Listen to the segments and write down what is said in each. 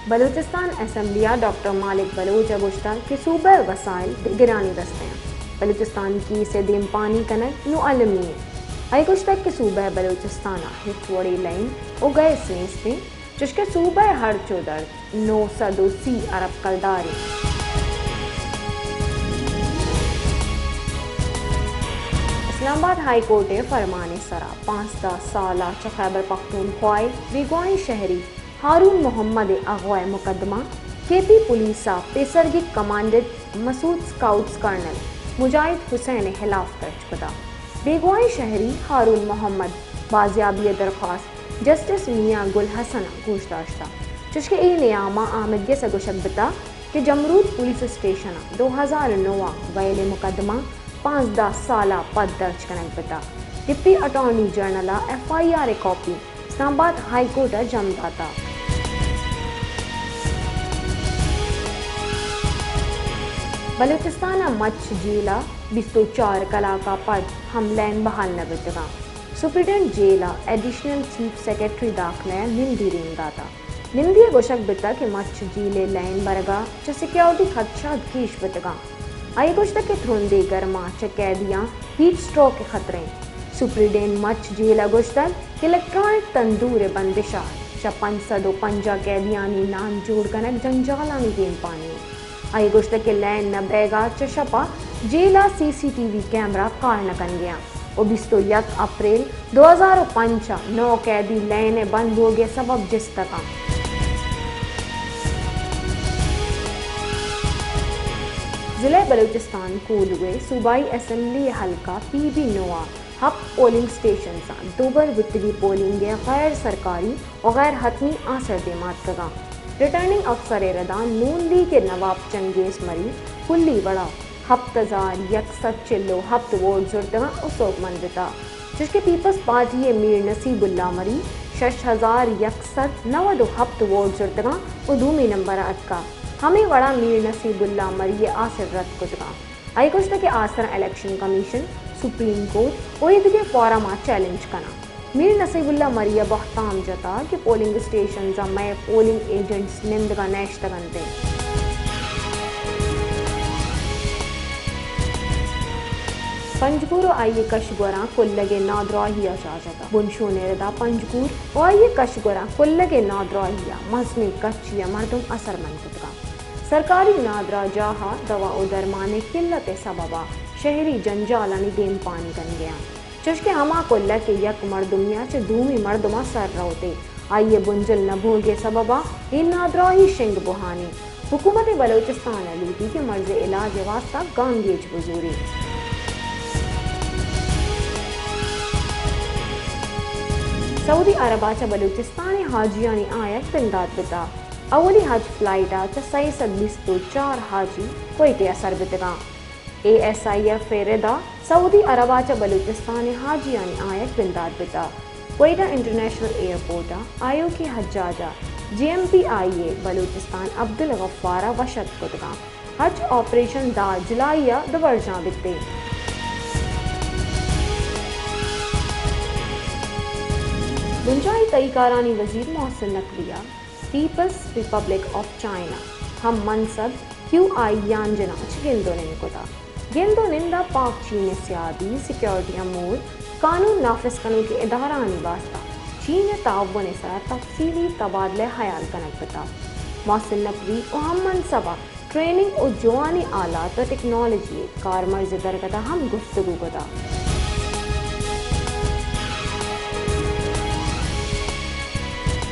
بلوچستان اسمبلی ءَ ڈاکٹر مالک بلوچ ءَ گوشتگ کہ صوبہ ءِ وسائل دگرانی دست ءَ اَنت، بلوچستان کیس ءِ دیمپانی کنگ نوں المی اِنت۔ آئی ءَ گوشتگ کہ صوبہ بلوچستان ءَ ہچ وڑیں لین ءُ گیس نیست اِنت، چوشکہ صوبہ ءِ ہرچ ءُ درچ نو سد ءُ سی ارب کلدار اِنت۔ اسلام آباد ہائی کورٹ ءِ فرمان ءِ سرا پانزدہ سال ءَ چہ خیبر پختونخوا ءِ بیگواہیں شہری ہارون محمد ءِ اغوا ءِ مقدمہ کے پی پولیس ءَ پیسرگی کمانڈنٹ مسعود اسکاؤٹس کرنل مجاہد حسین ءِ ہلاف درج کتگ۔ بیگواہیں شہری ہارون محمد بازیابی ءِ درخواست جسٹس میاں گل حسن ءَ گوش داشتگ، چوشکہ اے نیام ءَ آمدگس ءَ گوشگ بوتگ کہ جمرود پولیس اسٹیشن ءَ دو ہزار نو ءَ ویل ءِ مقدمہ پانزدہ سال ءَ پد درج کنگ بوتگ۔ ڈپٹی اٹارنی جنرل ءَ ایف آئی آر ءِ کاپی اسلام آباد ہائی کورٹ ءَ جم داتگ۔ بلوچستان ءِ مچ جیل ءَ بیست ءُ چار کلاک ءَ پد ہم لین بحال نہ بوتگ اَنت۔ سپرنٹنڈنٹ جیل ءَ ایڈیشنل چیف سیکرٹری داخلہ ءَ نمدی ریم داتگ۔ نمدی ءَ گوشگ بوتگ کہ مچ جیل ءِ لین برگ ءَ چہ سیکورٹی خدشات گیش بوتگ اَنت۔ آئی ءَ گوشتگ کہ ترندیں گرما چہ قیدیاں ہیٹ اسٹروک ءِ خطرہ اِنت۔ سپرنٹنڈنٹ مچ جیل ءَ گوشتگ کہ الیکٹرانک تندور ءِ بندش ءَ شہ پنچ سد ءُ پنجاہ قیدیانی نان جوڑ کنگ جنجالانی دیمپانی اِنت۔ آئی ءَ گوشتگ کہ لین نہ بئیگ ءَ چہ شپ ءَ جیل ءَ سی سی ٹی وی کیمرہ کار نہ کنگ ءَ اَنت ءُ بیست ءُ یک اپریل دو ہزار ءُ پنچ ءَ نو قیدی لین ءِ بند بوگ ءِ سبب جستگ اَنت۔ ضلع بلوچستان کوہلو ءِ صوبائی اسمبلی ءِ حلقہ پی بی نو ءَ ہپت پولنگ اسٹیشنز ءَ دوبر بوتگی پولنگ ءِ غیر سرکاری ءُ غیر حتمی آسر دیم ءَ اتکگ اَنت۔ ریٹرننگ افسر ءِ رد ءَ نون لیگ ءِ نواب چنگیز مری کلی وڑ ءَ ہپت ہزار یک سد چل ءُ ہپت ووٹ زرتگ اَنت ءُ سوبمند بوتگ، چوشکہ پیپلز پارٹی ءِ میر نصیب اللہ مری شش ہزار یک سد نود ءُ ہپت ووٹ زرتگ اَنت ءُ دومی نمبر ءَ اتکگ۔ ہمے وڑ ءَ میر نصیب اللہ مری ءِ آسر رد کتگ اَنت۔ آئی ءَ گوشتگ کہ آسراں الیکشن کمیشن، سپریم کورٹ ءُ ایدگہ فورم ءَ چیلنج کناں۔ میر نصیب اللہ مری ءَ بہتام جتگ کہ پولنگ اسٹیشنز ءَ مئے پولنگ ایجنٹس نندگ ءَ نہ اشتگ اَنت۔ پنجگور ءُ آئی ءِ کش گوراں کلگ ءِ نادراہی ءَ شاہجتگ۔ بنشون ءِ رد ءَ پنجگور ءُ آئی ءِ کش گوراں کلگ ءِ نادراہی ءَ مزنیں کچے ءَ مردم اثرمند کتگ اَنت۔ سرکاری نادراہ جاہ ءَ دوا ءُ درمان ءِ قلت ءِ سبب ءَ شہری جنجالانی دیمپانی کنگ ءَ اَنت، چوشکہ ہما کلگ کہ یک مردمے ءَ چہ دومی مردم ءَ سر روت ءُ آئی ءِ بنجل نہ بوگ ءِ سبب ءَ اے نادراہی شنگ بوہان اِنت۔ حکومت بلوچستان ءَ لوٹی کہ مرض ءِ علاج ءِ واستہ گانگیج بزوری۔ سعودی عرب ءَ چہ بلوچستان ءِ حاجیانی آیگ بندات بوتگ۔ اولی حج فلائٹ ءَ چہ سئے سد بیست ءُ چار حاجی کوئٹہ ءَ سر بوتگ اَنت۔ اے ایس آئی ایف ءِ رد ءَ سعودی عرب ءَ چہ بلوچستان ءِ حاجیانی آیگ بندات بوتگ۔ کوئٹہ انٹرنیشنل ایئرپورٹ ءَ آیوکیں حجاج ءَ جے ایم پی آئی ءِ بلوچستان عبدالغفار ءَ وش اتک کتگ اَنت۔ حج آپریشن دہ جولائی ءَ دربرجاہ بیت۔ بنجاہی تہی کارانی وزیر محسن نقوی ءَ پیپلز ریپبلک آف چائنا ہم منصب کیو آئی یانجن ءَ چہ گند ءُ نند کتگ۔ گند ءُ نند ءَ پاک چین ءِ سیادی، سیکورٹی امور، قانون نافذ کنوکیں ادارہانی واستہ چین ءِ تعاون ءِ سرا تفصیلی تبادلہ ہیال کنگ بوتگ۔ محسن نقوی ءُ ہم منصب ءَ ٹریننگ ءُ جوانیں آلات ءُ ٹیکنالوجی ءِ کارمرز ءِ درگت ءَ ہم گفتگو کتگ۔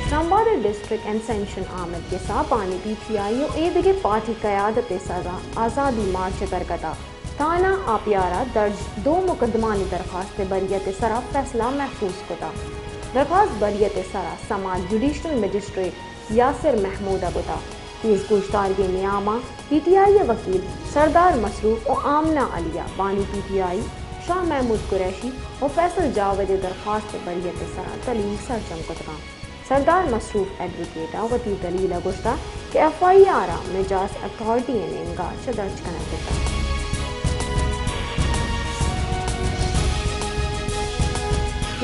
اسلام آباد ءِ ڈسٹرکٹ انسینشن آمدگس ءَ بانی پی ٹی آئی ءُ ایدگہ پارٹی قیادت ءِ سرا آزادی مارچ ءِ درگت ءَ تھانہ آپیار ءَ درج دو مقدمانی درخواست ءِ بریت ءِ سرا فیصلہ محفوظ کتگ۔ درخواست بریت ءِ سرا سماعت جوڈیشل مجسٹریٹ یاسر محمود ءَ کتگ۔ تیز گوشدارگیں نیام ءَ پی ٹی آئی ءِ وکیل سردار مصروف ءُ آمنہ علی ءَ بانی پی ٹی آئی شاہ محمود قریشی ءُ فیصل جاوید ءِ درخواست ءِ بریت ءِ سرا دلیل سرجم کتگ اَنت۔ سردار مصروف ایڈووکیٹ ءَ وتی دلیل ءَ گوشتگ کہ ایف آئی آر ءَ مجاز اتھارٹی ءِ نیمگ ءَ چہ درج کنگ بوتگ۔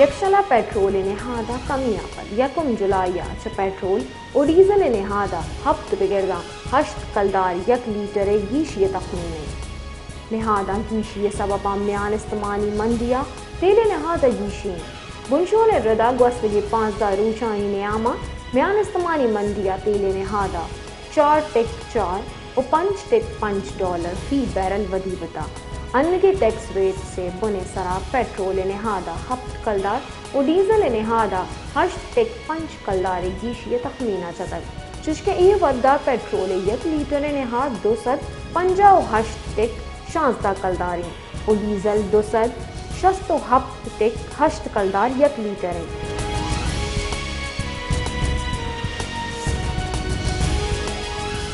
یکشل ءَ پیٹرول ءِ نہاد ءَ کمی ءَ پد یکم جولائی ءَ چہ پیٹرول ءُ ڈیزل ءِ نہاد ءَ ہپت بگر داں ہشت کلدار یک لیٹر ءِ گیشی ءِ تخمین اِنت۔ نہاد ءِ گیشی ءِ سبب ءَ میان استمانی منڈی ءَ تیل ءِ نہاد ءِ گیشی اِنت۔ بنشون ءِ رد ءَ گوستگیں پانزدہ روچانی نیام ءَ میان استمانی منڈی ءَ تیل ءِ نہاد ءَ چار ٹک چار ءُ پنچ ٹک پنچ ڈالر فی بیرل ودی بوتگ۔ انگیں ٹیکس ریٹس ءِ بن ءِ سرا پیٹرول ءِ نہاد ءَ ہپت کلدار ءُ ڈیزل ءِ نہاد ءَ ہشت ٹک پنچ کلدار ءِ گیشی ءِ تخمین ءَ جتگ، چوشکہ اے وھد ءَ پیٹرول ءِ یک لیٹر ءِ نہاد دو سد پنجاہ ءُ ہشت ٹک شانزدہ کلدار اِنت ءُ ڈیزل دو سد شست ءُ ہپت ٹک ہشت کلدار یک لیٹر اِنت۔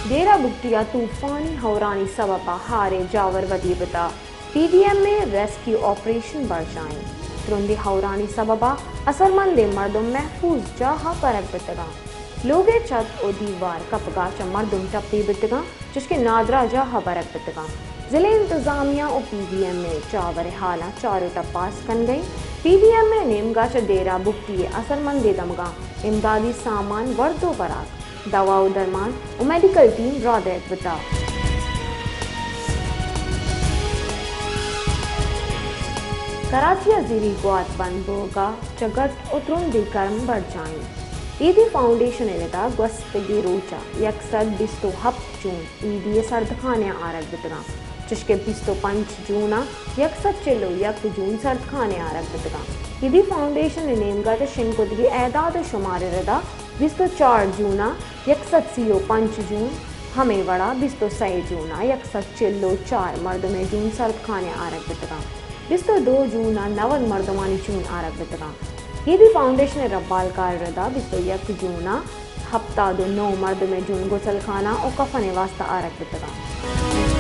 ڈیرہ بگٹی ءَ طوفانی ہئورانی سبب ءَ ہار ءِ جاور ودی بوتگ۔ پی بی ایم اے ریسکیو آپریشن برجاہ اِنت۔ ترندیں ہئورانی سبب ءَ اثرمندیں مردم محفوظ جاہ ءَ برگ بوتگ اَنت۔ لوگ ءِ چھت ءُ دیوار کپگ ءَ چہ مردم ٹپی بوتگ اَنت، چوشکہ نادراہ جاہ ءَ برگ بوتگ اَنت۔ ضلعی انتظامیہ ءُ پی بی ایم اے جاور ءِ حالاں چار ءُ تپاس کنگ ءَ اِنت۔ پی بی ایم اے ءِ نیمگ ءَ چہ ڈیرہ بگٹی ءِ اثرمندیں دمگاں امدادی سامان، ورد ءُ براک، دوا ءُ درمان ءُ میڈیکل ٹیم راہ دئیگ بوتگ۔ کراچی ءَ زیری گوات بند بوگ ءَ چہ گٹ ءُ ترندیں کرم برجاہ اِنت۔ ایدی فاؤنڈیشن ءِ رد ءَ گوستگیں روچ ءَ یک سد بیست ءُ ہپت جون ایدی ءِ سردخانیاں آرگ بوتگ اَنت، چوشکہ بیست ءُ پنچ جون ءَ یک سد چل ءُ یک جون سردخانہ آرگ بوتگ اَنت۔ ایدی فاؤنڈیشن ءِ نیمگ ءَ چہ شنگ کتگیں اعداد ءُ شمار ءِ رد ءَ بیست ءُ چار جون ءَ یک سد سی ءُ پنچ جون، ہمے وڑ ءَ بیست ءُ سئے جون ءَ یک سد چل ءُ چار مردم ءِ جون سردخانہ آرگ بوتگ اَنت۔ بیست ءُ دو جون ءَ نود مردمانی جون آرگ بوتگ اَنت۔ ایدی فاؤنڈیشن ءِ ربالکار ءِ رد ءَ بیست ءُ یک جون ءَ ہپتاد ءُ نو مردم ءِ جون گسل خانہ ءُ کفن ءِ واستہ آرگ بوتگ اَنت۔